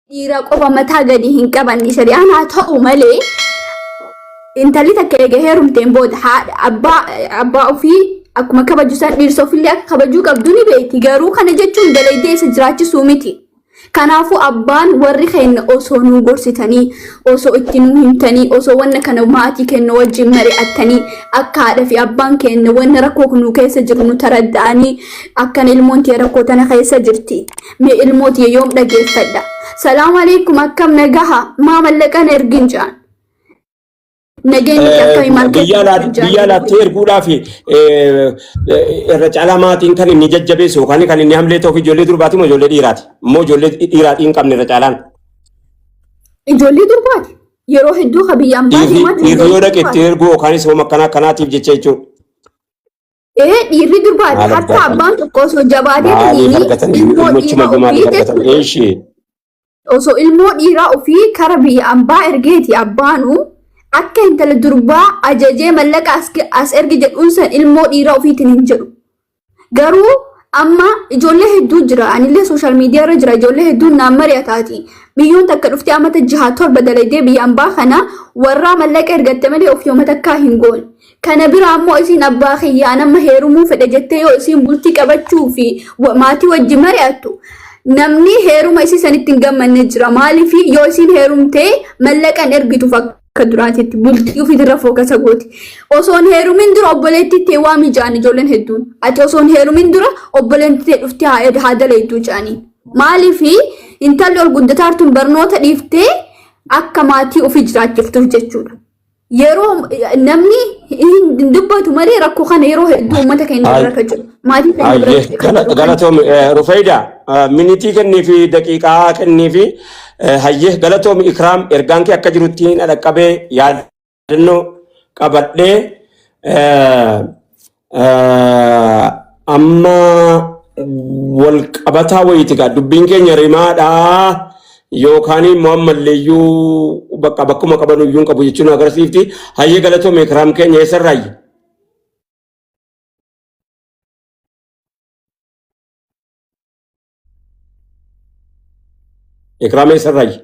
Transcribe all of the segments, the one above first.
Dhiira qofa mataa gadi hin qabanne shari'aan haa ta'u malee intalli takka eega heerumteen booda haadha abbaa abbaa ofii akkuma kabaju san dhiirsa ofillee akka kabajuu qabdu ni beekti. Garuu kana jechuun dalaydee isa jiraachisuu miti. Kanaafuu abbaan warri keenya osoo nu gorsitanii, osoo itti nu himtanii, osoo wanna kana maatii keenya wajjin mari'attanii, akka haadha fi abbaan keenya wanna rakkoo nu keessa jiru nu taradda'anii, akkana ilmoon tiyya rakkoo tana keessa jirti. Mee ilmoo tiyya yoom dhageeffadha? Salaamu alaikum, akkam nagaha? Maa mallaqan ergin jaan. Nageenyi kee akkamii, maal keessa Biyya jirtu jaan. Biyya alaatti erguudhaaf irra caalaa maatiin kan inni jajjabeessu yookaan kan inni hamlee ta'uuf ijoollee durbaati moo ijoollee dhiiraati? Immoo ijoollee dhiiraatii hin qabne irra caalaan. Ijoollee durbaati. Yeroo hedduu ka biyya ambaa Dhiirri deemaa jiru dhiirri yoo ijoollee dhaqe itti durbaati. erguu yookaanis hooma akkanaa akkanaatiif jecha jechuudha. Ee, dhiirri durbaati. Maal Hatta argatan? abbaan tokko osoo jabaatee Maaliif tiniini argatan? ilmoo Ilmochuma dhiiraa iyyuu maaliif ofii argatan? jechuudha. Eeshi. Osoo ilmoo dhiiraa ofii kara biyya ambaa ergeeti abbaanu akka intala durbaa ajajee mallaqa as ergi jedhuun san ilmoo dhiiraa ofiitiin hin jedhu. Garuu amma ijoollee hedduu jira. Anillee sooshaal miidiyaa irra jira. Ijoollee hedduun naan mari'ataati. Biyyoon takka dhuftee amata jaha torba dalaydee biyya ambaa kana warraa mallaqa ergatte malee ofii homa takkaa hin goone. Kana biraa immoo isiin abbaa kiyyaa nama heerumuu fedha jettee yoo isiin bultii qabachuu fi maatii wajji mari'attu namni heeruma isii sanitti hin gammanne jira. Maaliif yoo isiin heerumtee mallaqa hin ergituuf akka duraatitti bultii ofiitirra fookasa gooti. Osoo hin heerumin dura obboleettii tee waami ja'an ijoolleen hedduun. Ati osoo hin heerumin dura obboleettii tee dhuftee haa dalayduu ja'anii. Maaliif intalli ol guddataartuun barnoota dhiiftee akka maatii ofii jiraachiftuuf jechuudha. Yeroo namni hin dubbatu malee rakkoo kana yeroo hedduu uummata keenya bira kan jiru. Maatii keenya Ayyee, biratti kan jiru kana. galatoomi Rufeeyda, minitii kennii fi daqiiqaa kennii fi hayyee galatoomi Ikraam, ergaan kee akka jirutti hin dhaqqabee yaadannoo qabadhee amma wal qabataa wayiiti gaa dubbiin keenya rimaadhaa yookaan immoo ammalleeyyuu bakka bakkuma qaban iyyuu hin qabu jechuun agarsiifti. Hayyee galatoomi Ikraam keenya, eessarraayyi? Ikraam, eessarraayyi?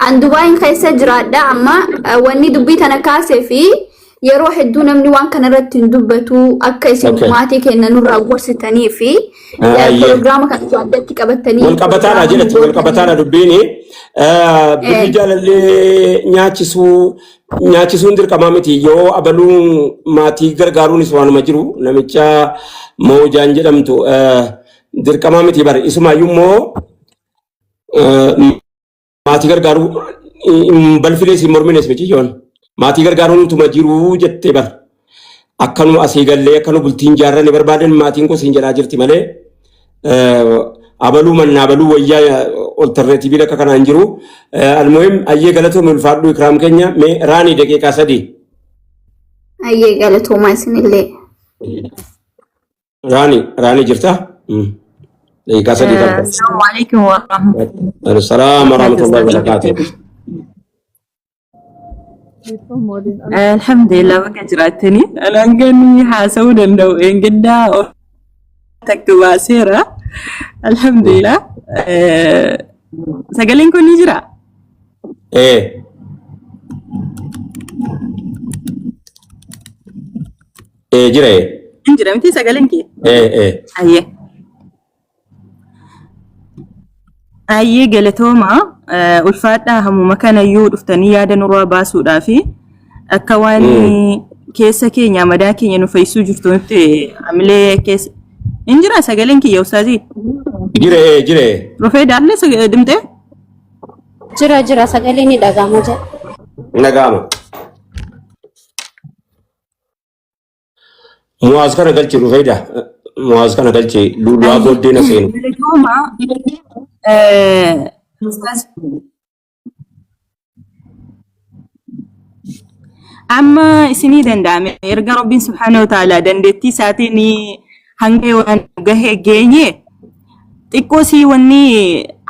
An Dubaayin keessa jiraadha amma wanni dubbii tana kaasee fi yeroo hedduu namni waan kana irratti hin dubbatu akka isin maatii keenya nurraa gorsitanii fi piroogiraama kana osoo addatti qabattanii Wal qabataadha piroogiraama nu jedhati, wal gootanii. qabataadha dubbiini. Birri jaalallee nyaachisuu nyaachisuun dirqamaa miti, yoo abaluu maatii gargaaruunis waanuma jiru namicha Moojaan jedhamtu dirqamaa miti bari isumaayyuu immoo maatii gargaaruu hin balfinees hin mormines miti yoon maatii gargaaruun utuma jiruu jettee bar akkanuma asii gallee akkanu bultiin jaarranne barbaadan maatiin koo siin jedhaa jirti malee abaluu mannaa abaluu wayyaa oltarneetiiviin akka kanaan jiru. Almuhim, ayyee galatoomi, ulfaadhu Ikraam keenya. Mee Raanii, daqiiqaa 3. Ayyee, galatoomaa isinillee. Raanii, Raanii jirtaa? Daqiiqaa 3 qabda. Assalamu alaikum warahmatullahi Assalaam warahmatullahi wabarakatuh. Alhamdulillah, bakka jiraattanii anaan kan haasa'uu danda'u eengiddaa of takka baaseera. Alhamdulillah. Sagaleen kun ni jira? Ee. Ee, jira ee. Hin jira miti sagaleen kee? Ee ee. Ayyee. Ayyee, galatooma, ulfaadhaa. Hammuma kanayyuu dhuftanii yaada nurraa baasuudhaa fi akka waan keessa keenya madaa keenya nu fayyisuu jirtu nutti amilee keessa. Hin jira sagaleen kiyya, ustaazii? Jira ee, jira ee. Rufee daallee dimtee? Jira, jira, sagalee ni dhaga'ama jira. Nagaama. Muwaaz kana galchi, Rufeeda. Muwaaz kana galchi, luluwaa booddee na seenu. Galatooma. Ustaaz, amma isinii danda'ame erga Rabbiin subhaanahu wa ta'ala dandeettii isaatiin hanga waan gahe geenye xiqqoo sii wanni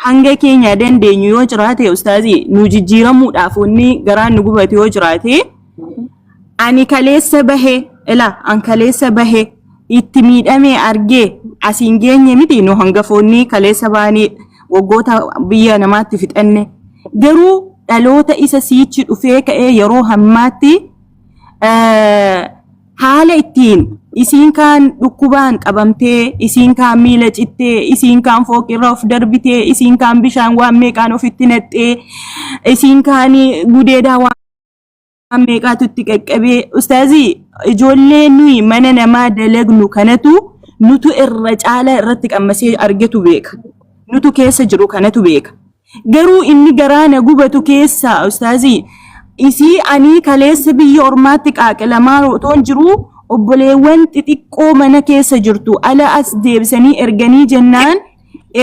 hanga keenya dandeenyu yoo jiraate, ustaazi, nu jijjiiramuudhaaf wanni garaan nu gubate yoo jiraate, ani kaleessa bahe ila an kaleessa bahe itti miidhamee argee asiin geenye miti. Nu hangafoonni kaleessa baanii waggoota biyya namaatti fixanne, garuu dhaloota isa siichi dhufee ka'ee yeroo hammaatti haala ittiin isiin kaan dhukkubaan qabamtee, isiin kaan miila cittee, isiin kaan fooqirra of darbitee, isiin kaan bishaan waan meeqaan ofitti naxxee, isiin kaan gudeedaa waan meeqaatu itti qaqqabee, ustaazii, ijoollee nuyi mana namaa dalagnu kanatu nutu irra caalaa irratti qammasee argetu beeka. Nutu keessa jiru kanatu beeka. Garuu inni garaa na gubatu keessa, ustaazii, isii ani kaleessa biyya ormaatti qaaqilamaa otoon jiruu obboleewwan xixiqqoo mana keessa jirtu ala as deebisanii erganii jennaan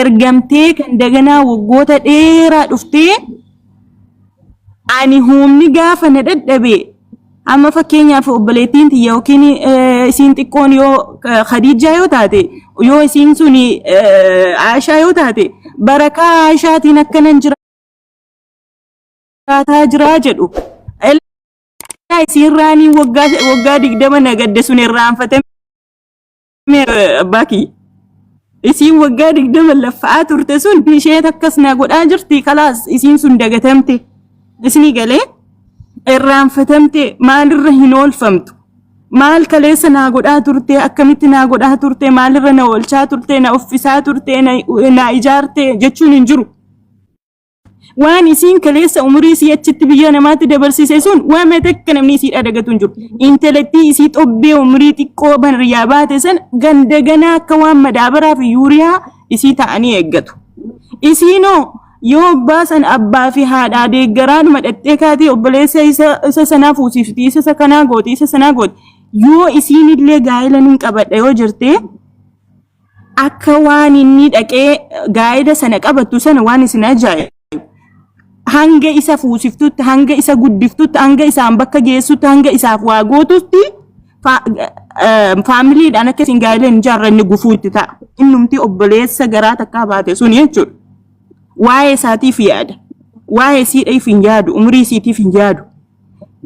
ergamtee kan daganaa waggoota dheeraa dhuftee, ani humni gaafa na dadhabe, amma fakkeenyaaf obboleettiin tiyya yookiin isiin xiqqoon yoo Khadiijaa yoo taate, yoo isiin sun Aishaa yoo taate, barakaa Aishaatiin akkanan jiraataa jiraa jedhu. Elaa isiin raanii waggaa waggaa 20 na gadde sun irraanfatame abbaa kiyya. Isiin waggaa 20 laffa'aa turte sun isheen akkas na godhaa jirti, kalaas isiin sun dagatamte. Isinii galee irraanfatamte, maalirra hin oolfamtu. Maal kaleessa naa godhaa turte, akkamitti naa godhaa turte, maalirra na oolchaa turte, na uffisaa turte, na ijaarte jechuun hin jiru. Waan isiin kaleessa umurii isii achitti biyya namaatti dabarsise sun waan takka namni isiidhaa dagatu hin jiru. Intalattii isii xobbee umurii xiqqoo barriyaa baate san ganda ganaa akka waan madaabaraa fi yuuriyaa isii ta'anii eeggatu. Isiinoo yoo abbaa san abbaa fi haadhaa deeggaraadhuma dhattee kaatee obboleessa isa sanaa fuusifti, isa kanaa gooti, isa sanaa gooti. Yoo isiin illee gaa'ela nin qabadha yoo jirte, akka waan inni dhaqee gaa'ela sana qabattu sana waan isin ajaa'ibu. Hanga isa fuusiftutti, hanga isa guddiftutti, hanga isaan bakka geessutti, hanga isaaf waa gootutti faamiliidhaan akka isin gaa'ela hin ijaarranne gufuu itti ta'a. Innumti obboleessa garaa takkaa baate suni jechuudha. Waa'ee isaatiif yaada. Waa'ee isiidhaaf hin yaadu. Umurii isiitiif hin yaadu.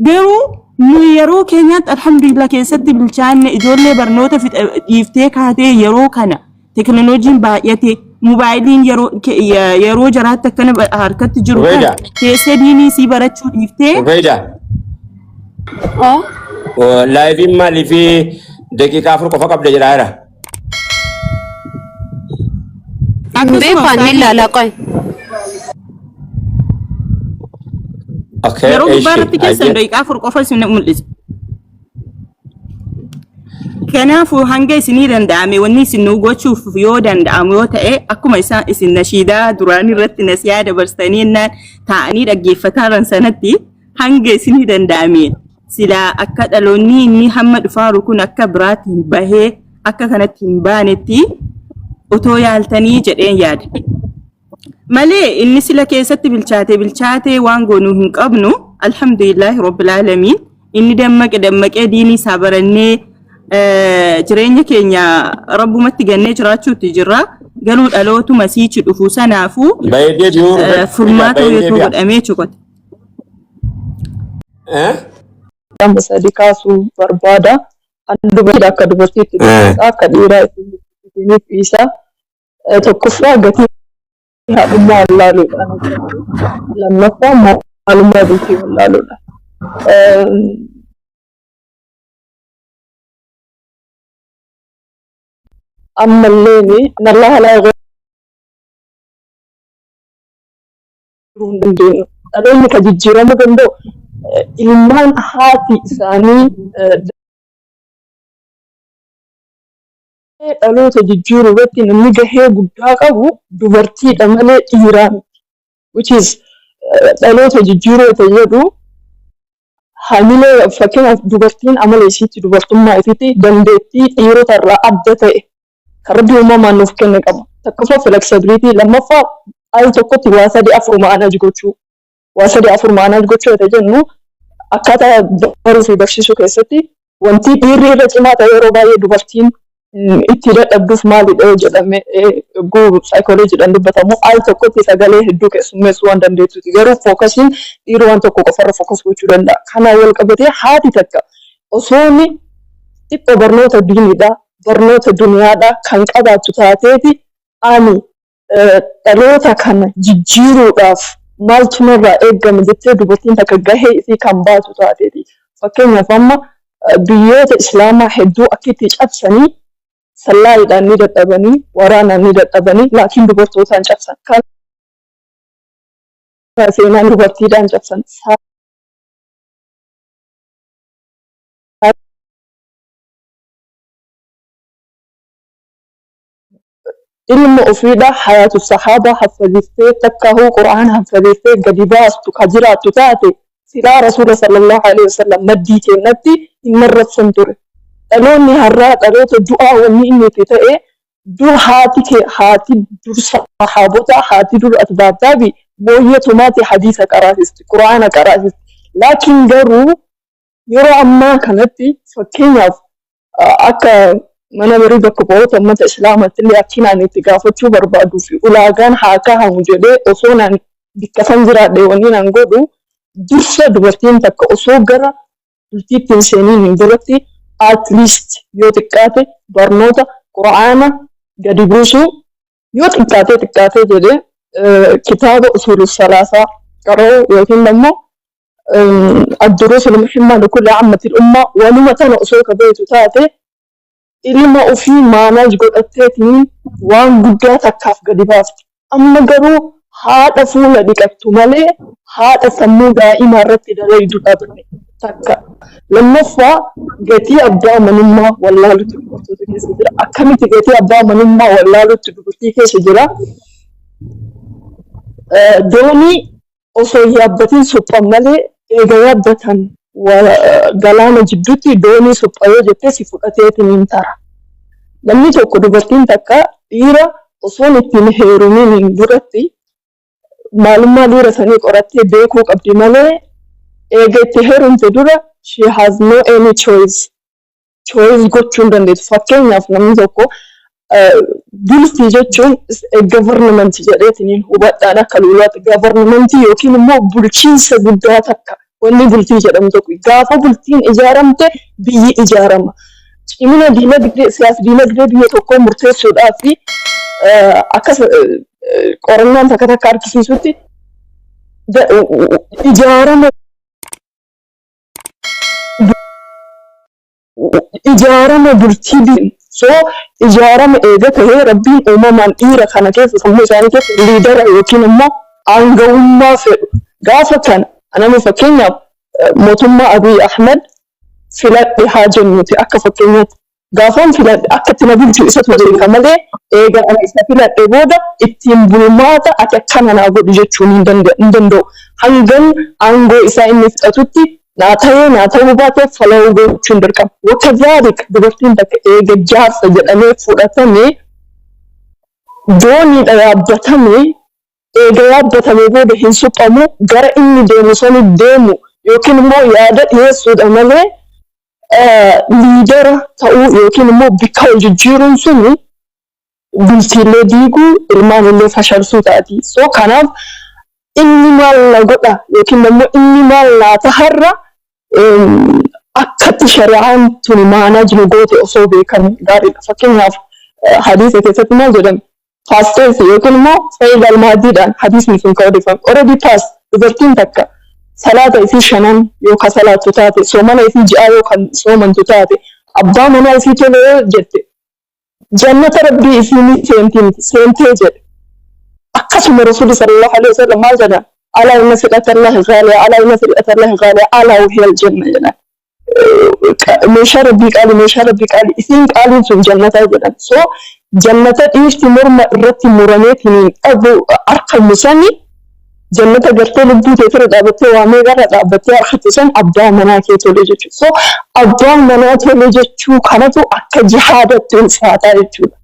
Garuu nu yeroo keenyaatti alhamdulillah keessatti bilchaanne, ijoollee barnoota dhiiftee kaatee, yeroo kana teknooloojiin baay'ate, moobaayiliin yeroo jaraatti akkana harkatti jiru kana Rubeeda. teessee diinii isii barachuu dhiiftee. Rubeeda. Oh. Liveiin maaliif daqiiqaa 4 qofa qabda jedhaa jira. Hin beeku, Akkasuma ani ustaazii ilaala qoy. Okay, yeroo gubbaa irratti keessan ayyee. daqiiqaa 4 qofa isin mul'isa. Kanaafuu hanga isinii danda'ame wanni isin nu gochuuf yoo danda'amu yoo ta'e, akkuma isaan isin nashiidaa duraan irratti nasiyaa dabarsitanii jennaan taa'anii dhaggeeffataa jiran sanatti, hanga isinii danda'ame silaa akka dhaloonni inni hamma dhufaaru kun akka biraatti hin bahee akka kanatti hin baanetti otoo yaaltanii jedheen yaada. Malee inni sila keessatti bilchaate bilchaatee waan goonuu hin qabnu. Alhamdulillahi rabbil aalamiin, inni dammaqe dammaqee diinii isaa barannee jireenya keenya rabbumatti gannee jiraachuutti jirra. Garuu dhalootuma siichi dhufu sanaafuu Bahee deebi'uu. Furmaata Bahee yoo deebi'a. godhamee cuqate. Eh? Lama sadi kaasuu barbaada. Ani dubartiidha, akka dubartiitti dubbadha, akka dhiiraa isiniif dhiisa. Tokkoffaa, gatii haadhummaa wallaaluudha. Lammaffaa, maalummaa bultii wallaaluudha. Ammallee Allah laa hin dandeenyu. Dhaloonni kan jijjiiramuu danda'u ilmaan haati isaanii dhaloota jijjiiruu irratti namni gahee guddaa qabu dubartiidha malee dhiiraa miti. Which is dhaloota jijjiiruu yoo jedhu hamilee, fakkeenyaaf dubartiin amala isiitti, dubartummaa isiitti dandeettii dhiirota irraa adda ta'e kan rabbi uumamaan nuuf kenne qaba. Tokkoffaa flexibility, lammaffaa al tokkotti waa sadi afur manage gochuu. Waa sadi afur manage gochuu yoo jennu, akkaataa baruu fi barsiisuu keessatti wanti dhiirri irra cimaa ta'e yeroo baay'ee dubartiin itti dadhabduuf maalidha yoo jedhame, yogguu saayikooloojiidhaan dubbatamu, al tokkotti sagalee hedduu keessummeessuu waan dandeessuuti. Garuu focusiin dhiirri waan tokko qofarra focus gochuu danda'a. Kanaan wal qabatee haati takka osoo inni xiqqoo barnoota diiniidhaa Barnoota duniyaadhaa kan qabaattu taateeti, ani dhaloota kana jijjiiruudhaaf maaltu narraa eegama jettee dubartiin takka gahee isii kan baatu taateeti. Fakkeenyaaf, amma biyyoota Islaamaa hedduu akka itti cabsanii sallaayiidhaan ni dadhabanii, waraanaan ni dadhabanii, laakiin dubartootaan cabsan. Kan seenaan dubartiidhaan cabsan. Ilma ofiidha hayaatu sahaabaa haffazistee, takkaahuu Qur'aan haffazistee gadi baastu ka jiraattu taate, silaa Rasuula sallallahu alaihi wasallam maddii kennatti hin marrabsan ture. Dhaloonni har'aa dhaloota du'aa wanni inni itti ta'e, dur haati kee, haati dur sahaabota, haati dur atbaattaabi mooyyee tumaati hadiisa qaraasisti, Qur'aana qaraasisti. Laakiin garuu yeroo ammaa kanatti, fakkeenyaaf, akka mana marii bakka bu'oota uummata Islaamaatti illee akkinaan itti gaafachuu barbaaduu fi ulaagaan haa kaa'amu jedhee, osoo naan bikka san jiraadhe wanni naan godhu, dursa dubartiin takka osoo gara bultiitti hin seeniin duratti at least yoo xiqqaate barnoota Qur'aana gadi buusuu, yoo xiqqaatee xiqqaatee jedhee kitaaba usuulu salaasaa qara'uu yookiin immoo الدروس المهمة لكل عامة الأمة wanuma tana osoo ka beektu taate, ilma ofii manage godhatteetiin waan guddaa takkaaf gadi baafti. Amma garuu haadha fuula dhiqattu malee haadha sammuu daa'imaa irratti dalaydu dhabne takka. Lammaffaa, gatii abbaa manummaa wallaalutti dubartoota keessa jira. Akkamitti gatii abbaa manummaa wallaalutti dubartii keessa jira? Doonii osoo hin yaabbatin suphan malee, eega yaabbatan galaana jidduutti doonii supha yoo jettee si fudhateetiin hin tara. Namni tokko, dubartiin takka dhiira osoon ittiin heerumiin duratti maalummaa dhiira sanii qorattee beekuu qabdi malee, eega itti heerumte dura she has no any choice. Choice gochuu hin dandeessu. Fakkeenyaaf, namni tokko bultii jechuun government jedheetiin hubadhaan akka luulaatti government yookiin immoo bulchiinsa guddaa takka wanni bultii jedhamu tokko, gaafa bultiin ijaaramte biyyi ijaarama. Cimina diinagdee, siyaas diinagdee biyya tokkoo murteessuudhaaf fi akkas qorannaan takka takka argisiisutti ijaarama bultii. So ijaarama eega tahee, Rabbiin uumamaan dhiira kana keessa, sammuu isaanii keessa leader yookiin immoo aangawummaa fedhu. Gaafa kana nama, fakkeenyaaf, mootummaa Abiy Ahmed filadhe haa jennuuti, akka fakkeenyaatti gaafan filadhe akka itti na bulchu isatu beeka malee, eega ani isa filadhe booda ittiin bulmaata ati akkana naa godhu jechuun hin danda'u. Hangan aangoo isaa inni fixatutti naa ta'ee naa ta'uu baate follow gochuun dirqama. Wakazalik dubartiin takka eega jaarsa jedhamee fudhatame, dooniidha yaabbatame, eega yaabbatame booda hin suphamu. Gara inni deemu sani deemu yookiin immoo yaada dhiyeessuudha malee, leader ta'uu yookiin immoo bikka wal jijjiiruun suni bultiilee diiguu, ilmaan illee fashalsuu taati. So kanaaf inni maal na godha yookiin immoo inni maal naa taharra, akkatti shari'aan tuni manage nu goote osoo beekan gaariidha. Fakkeenyaaf, hadiisa keessatti maal jedhame? Past tense yookiin immoo fi'il maadiidhaan hadiisni sun kan odeeffame. Already past, dubartiin takka salaata isii shanan yoo ka salaattu taate, soomana isii ji'aa yoo kan soomantu taate, abbaa manaa isii tole yoo jette, jannata Rabbii isii ni seentii miti seentee jedhe. Akkasuma Rasuulli sallallahu alaihi wasallam maal jedhan? "Alaa inna sil'atallahi ghaaliya, alaa inna sil'atallahi ghaaliya, alaa wahiyal janna" jedhan. Meeshaa Rabbii qaali, meeshaa Rabbii qaali, isiin qaaliin sun jannataa jedhan. So jannata dhiirti morma irratti murameetiin dhabu argamu sani, jannata gartee lubbuu teetirra dhaabbattee waamee gara dhaabbattee harkattu san, abbaa manaa kee tole jechuudha. So abbaan manaa tole jechuu kanatu akka jihaadatti ulfaataa jechuudha.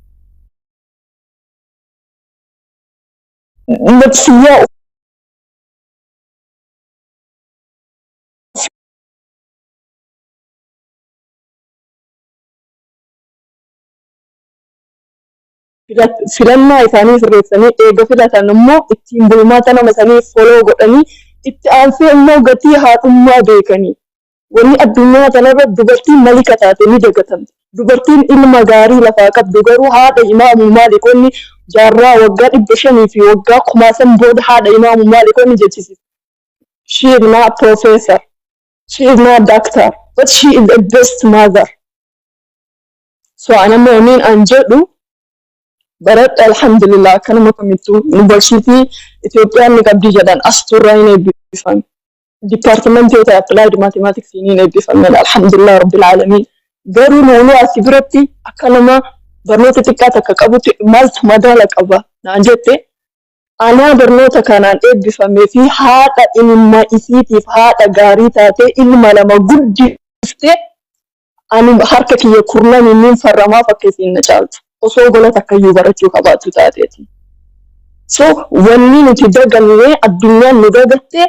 Nafsiyyaa filannaa isaanii sirreessanii, eega filatan immoo ittiin bulmaata nama sanii follow godhanii, itti aansee immoo gatii haadhummaa beekanii. Wanni addunyaa kanarra dubartiin malika taate ni dagatamti. Dubartiin ilma gaarii lafaa qabdu garuu haadha Imaamu Maalik, wanni jaarraa waggaa 500 fi waggaa kumaasan booda haadha Imaamu Maalik wanni jechisiisa. She is not professor. She is not doctor. But she is the best mother. So ana wanniin an jedhu, baradha, alhamdulillah, akkanuma kamittuu yuunivarsiitii Itoophiyaan ni qabdi jedhan as turraa hin eebbifame. Departmentii yoo ta'e applied mathematics hin eebbifame, alhamdulillah rabbil alamin. Garuu nuunuu asi biratti akka nama barnoota xiqqaa takka qabutti maaltu madaala qaba naan jette, anaa barnoota kanaan eebbifamee fi haadha ilma isiitiif haadha gaarii taate, ilma lama guddifte, ani harka kiyya kurnaniin nin farramaaf akka isiin na caaltu osoo gola takkayyuu barachuu qabaattu taateeti. So wanni nuti dagannee, addunyaan nu dagatte,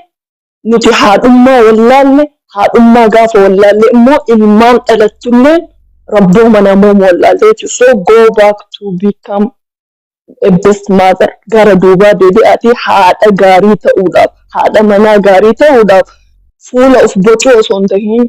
nuti haadhummaa wallaalle. Haadhummaa gaafa wallaalle immoo ilmaan dhalattullee rabbooma namooma wallaalle jechuudha. So go back to become a best mother. Gara duubaa deebi'aatii haadha gaarii ta'uudhaaf, haadha manaa gaarii ta'uudhaaf, fuula of bocuu osoo hin tahin,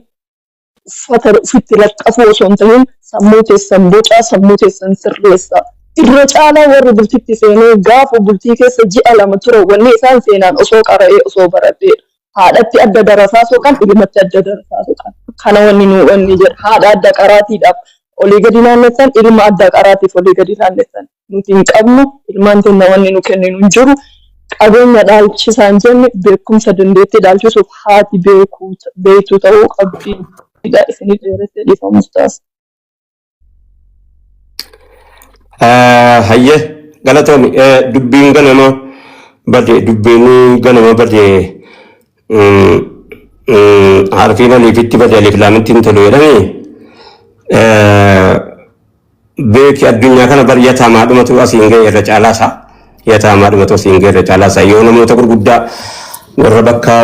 uffata ofitti laxxafuu osoo hin tahin, sammuu teessan bocaa, sammuu teessan sirreessaa. Irra caalaa warri bultitti seenee gaafa bultii keessa ji'a 2 ture wanni isaan seenaan osoo qara'ee osoo baradheedha. Haadhatti adda darasaa soqan, ilmatti adda darasaa soqan. Kana wanni nu wanni jedha. Haadha adda qaraatiidhaaf olii gadi naannessan, ilma adda qaraatiif olii gadi naannessan. Nuti hin qabnu, ilmaan teenya wanni nu kenninu hin jiru. Qabeenya dhaalchisaan jenne, beekumsa dandeettii dhaalchisuuf haati beekuu beektuu ta'uu qabdi. Isinii dheeressee, dhiifamus taas. Hayyee, galatoomi. Dubbiin ganama bade, dubbiin ganama bade, harfiin aliifitti bade aliif laamitti hin tolu jedhanii. Beeki, addunyaa kana bar yataamaadhumatu asiin ga'e irra caalaasaa, yataamaadhumatu asiin ga'e irra caalaasaa. Yoo namoota gurguddaa warra bakka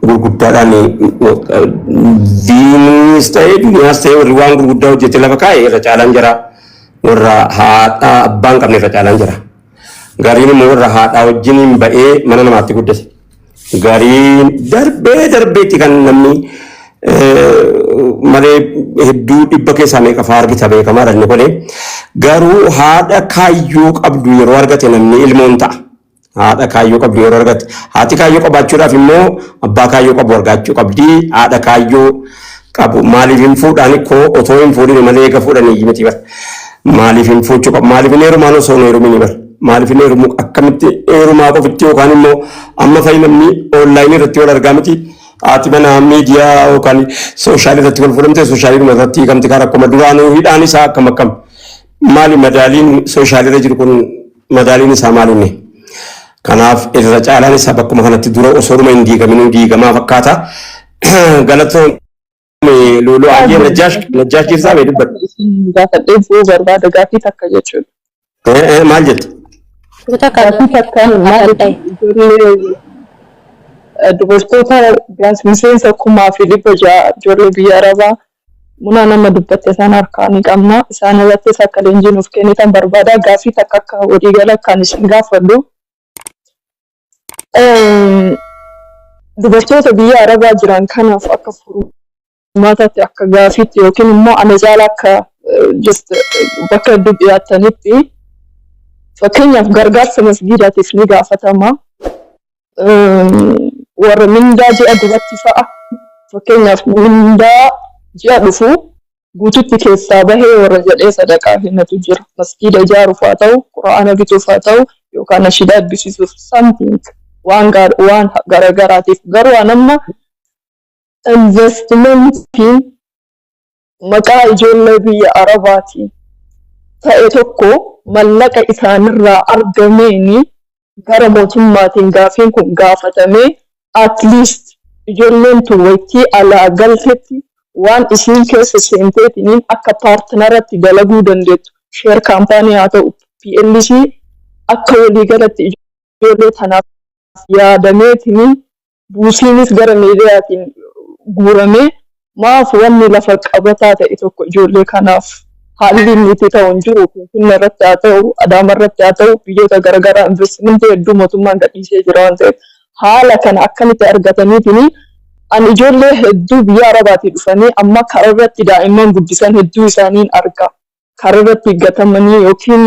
gurguddaadhaan diiniis ta'ee duniyaas ta'ee warri waan gurguddaa hojjete lafa kaa'e irra caalaan jira warra haadha abbaan qabne irra caalaan jira. Gariin immoo warra haadhaa wajjiniin ba'ee mana namaatti guddate. Gariin darbee darbeetti kan namni malee hedduu dhibba keessaa meeqa fa'aa argita, beekamaadha inni kuni. Garuu haadha kaayyoo qabdu yeroo argate namni ilmoon ta'a. Haadha kaayyoo qabdu yeroo argate. Haati kaayyoo qabaachuudhaaf immoo abbaa kaayyoo qabu argachuu qabdi. Haadha kaayyoo qabu maaliif hin fuudhaan koo otoo hin fuudhin malee eega fuudhanii miti bara. Maaliif hin fuuchuu qabu? Maaliif hin heerumaan osoo hin heerumin bara? Maaliif hin heerumu? Akkamitti heerumaa qofitti yookaan immoo amma fa'i namni onlineii irratti wal argaa miti. Haati manaa miidiyaa yookaan social irratti wal fuudhamte, social irratti hiikamti, karaa akkuma duraanuu hidhaan isaa akkam akkam. Maali madaaliin social irra jiru kun, madaaliin isaa maali? Kanaaf irra caalaan isaa bakkuma kanatti dura osoodhuma hin diigaminuu diigamaa fakkaata. Galatoon Luluu Ayyee, Najjaash, Najjaash jirsaa bee dubbadhu. Isin gaafadhee bu'uu barbaada gaaffii takka jechuudha. Maal jette? Takka Gaaffii takkaan maal ijoollee dubartoota gaas miseensa 1600 ijoollee biyya Arabaa muna nama dubbatte isaan harkaa ni qabna. Isaan irrattis akka leenjii nuuf kennitan barbaada. Gaaffii takka akka waliigala kan isin gaafadhu. Dubartoota biyya Arabaa jiran kanaaf akka furmaataatti, akka gaafiitti yookiin immoo ana caala akka just bakka hedduu dhiyaattanitti, fakkeenyaaf gargaarsa masgiidaatiif ni gaafatama. Warra mindaa ji'a duratti fa'a, fakkeenyaaf mindaa ji'a dhufu guututti keessaa bahee warra jedhee sadaqaa kennatu jira. Masgiida ijaaruuf haa ta'u, quraana bituuf haa ta'u, yookaan nashidaa eebbisiisuuf, something waan waan garagaraatiif. Garuu an amma investmentiin maqaa ijoollee biyya Arabaatiin ta'e tokko mallaqa isaanirraa argameeni gara mootummaatiin gaafiin kun gaafatamee, at least ijoolleen tun waytii alaa galtetti waan isiin keessa seenteetiniin akka partneratti dalaguu dandeettu, share company haa ta'u, PLC, akka waliigalatti ijoollee tanaaf yaadameetiniin buusiinis gara miidiyaatiin guuramee, maaf wanni lafa qabataa ta'e tokko ijoollee kanaaf haalli inni itti ta'u hin jiru? Finfinnee irratti haa ta'u, Adaama irratti haa ta'u, biyyoota garaagaraa investmentii hedduu mootummaan gadhiisee jira waan ta'eef, haala kana akkamitti argataniitiin Ani ijoollee hedduu biyya Arabaatii dhufanii amma karaa irratti daa'imman guddisan hedduu isaaniin arga. Karaa irratti gatamanii yookiin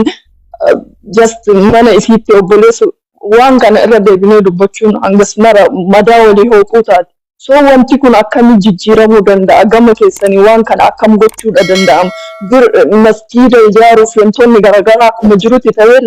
just mana isiitti obboleessu. Waan kana irra deebinee dubbachuun hangas mara madaa walii hooquu taate. So wanti kun akkamiin jijjiiramuu danda'a? Gama keessanii waan kana akkam gochuudha danda'ama? Masjiida ijaaruuf wantoonni garaagaraa akkuma jirutti ta'ee.